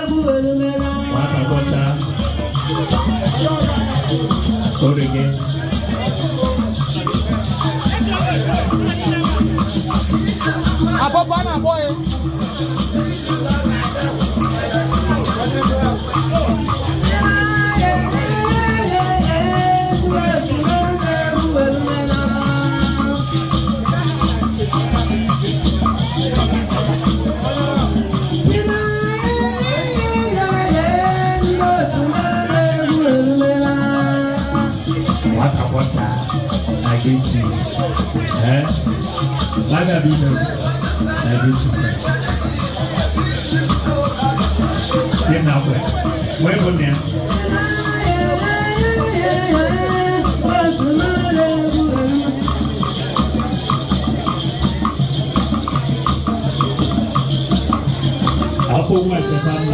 Nwata kwọcha orege. Àbọ̀bọ̀ náà bọ̀ yẹn. Nwata kwọcha I greet you. Eh? Lada bi no. I greet you, sir. Gị na akwa. Wee bụ nne ya. Akwụkwọ nwa cheta nna.